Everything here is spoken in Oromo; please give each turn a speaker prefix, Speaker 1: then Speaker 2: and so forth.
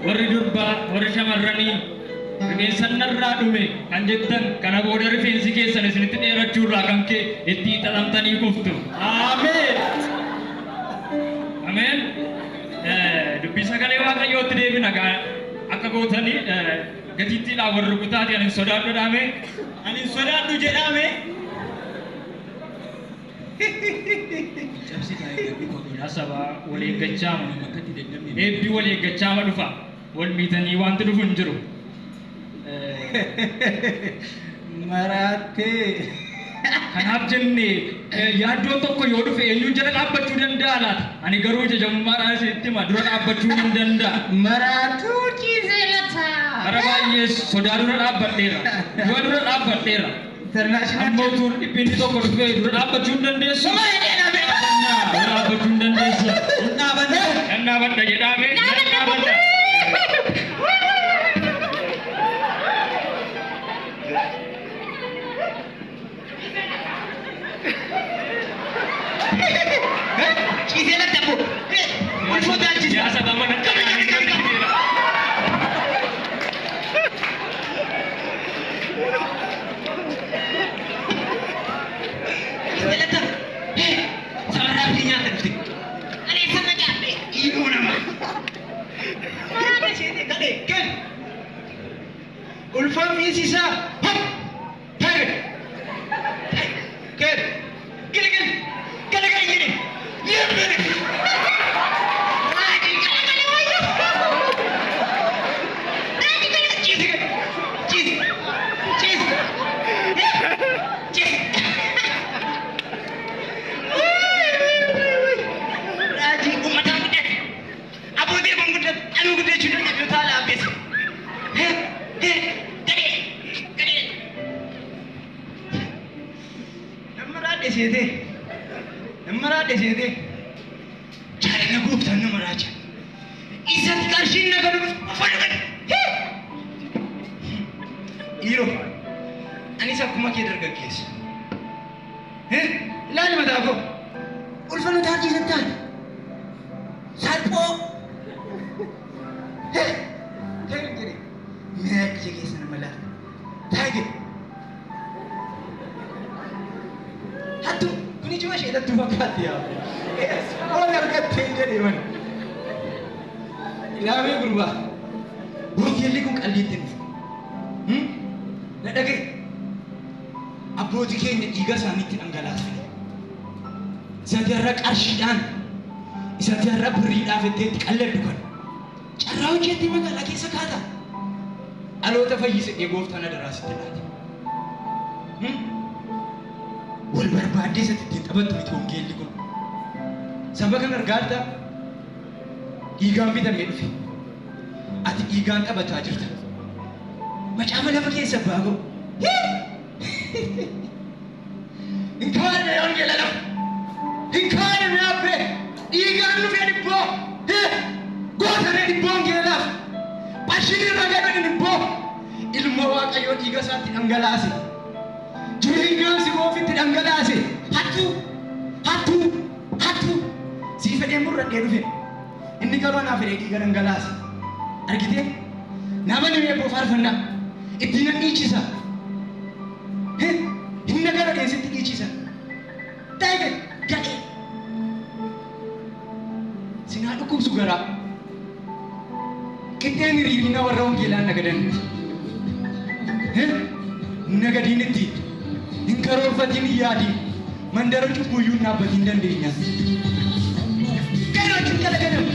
Speaker 1: Warri durbaa, warri shamarranii rifeensa narraa dhume kan jettan kana booda rifeensi keessan isinitti dheerachuu irraa kan ka'e itti xaxamtanii kuftu.
Speaker 2: Ameen.
Speaker 1: Ameen. Dubbii sagalee Waaqayyootti deebina gaa akka gootanii gatiittiidhaan wal rukutaati ani hin sodaadhu dhaame.
Speaker 2: Ani hin sodaadhu jedhaame.
Speaker 1: Cabsi taa'ee garbuu koo yaa sabaa wal eeggachaama. Eebbi wal eeggachaama dhufa. Wal miitanii wanti dhufu hin jiru.
Speaker 2: Maraattee.
Speaker 1: Kanaaf jenne yaaddoon tokko yoo dhufe eenyuun jala dhaabbachuu danda'a laata? Ani garuu ija jabummaadhaan isinitti hima dura dhaabbachuu nan danda'a.
Speaker 2: Maraatuu ciisee lataa.
Speaker 1: Bara baay'ee sodaa dura dhaabbadheera. Du'a dura dhaabbadheera.
Speaker 2: International.
Speaker 1: Amma utuu dhiphinni tokko dhufe dura dhaabbachuu hin dandeessu.
Speaker 2: Suma jedhee dhaabee.
Speaker 1: Dura dhaabbachuu hin dandeessu.
Speaker 2: Hin dhaabanne.
Speaker 1: Nan dhaabadha jedhaame. Nan dhaabadha.
Speaker 2: Ciisee latta abbo. Ulfoo taalchisa.
Speaker 1: Yaa sabaa mana
Speaker 2: Ciisee latta. Sabarraa fi nyaata dhufte. Ani eessa na nyaadhe? Dhiiroo nama. Maraata isheetii gadhee gad. Ulfoon miisisaa. Hop. Taagad. Gad. Gilgil. Galagal jedhe. Yebbere. Raajii galagala wayyo. Raajii galagala. Ciisi gad. Ciisi. Ciisi. Ciisi. Raajii uummataan guddate. Abbootii kun guddate. Anuu guddachuu danda'u taala abbeessa. Gadhee. Gadhee. Nama raadhe seetee. Nama raadhe seetee. Jaalala gooftaan nama raaja. Isatti qarshiin na gadu uffata gadu. Dhiiroo. Anis akkuma kee dargaggeessa. Ilaali mataa koo. Ulfa nu taasisan taate. Salphoo. Ta'e jedhe. Mee ija keessa nama laata. Taa'e jedhe. Hattu kun ijuma ishee hattuu fakkaatti yaa. Oon argattee jedhe mana. Ilaamee gurbaa. Wangeelli kun qalliitti dhufu. Na dhaga'i. Abbootii keenya dhiiga isaaniitti dhangalaasanii. Isa jarra qarshiidhaan, isa jarra birriidhaaf itti qalladdu kan. Carraa hojjettee magaalaa keessa kaata. Dhaloota fayyise gooftaan adaraa sitti laata. Wal barbaaddee isatti ittiin taphattu miti wangeelli kun. Saba kan argaa dhiigaan bitamee dhufe. Ati dhiigaan taphachaa jirta. Macaafa lafa keessa baagoo. Hin kaane wangeela lafa. Hin kaane mi'aabbee. Dhiigaan dhufee dhibboo. Gootamee dhibboo wangeelaaf. Bashiin irra gadhan dhibboo. Ilma Waaqayyoo dhiiga isaatti dhangalaase. Jireenyaan si ofitti dhangalaase. Hattuu! Hattuu! Hattuu! Sii fedhee murradhee dhufe. Inni garuu anaa fedhee dhiiga dhangalaase. Argitee? Nama ni eebboo faarfannaa. Ittiin nan dhiichisa. Hin nagara dheesitti dhiichisa. Ta'e gadhee. Sinaa dhukkubsu garaa. Qixxeen hiriirina warra wangeelaan nagadanitti. Nagadiin itti hin karoorfatiin hin yaadiin mandara cubbuyyuu hin dhaabbatiin dandeenya. Garaachuun galagalama.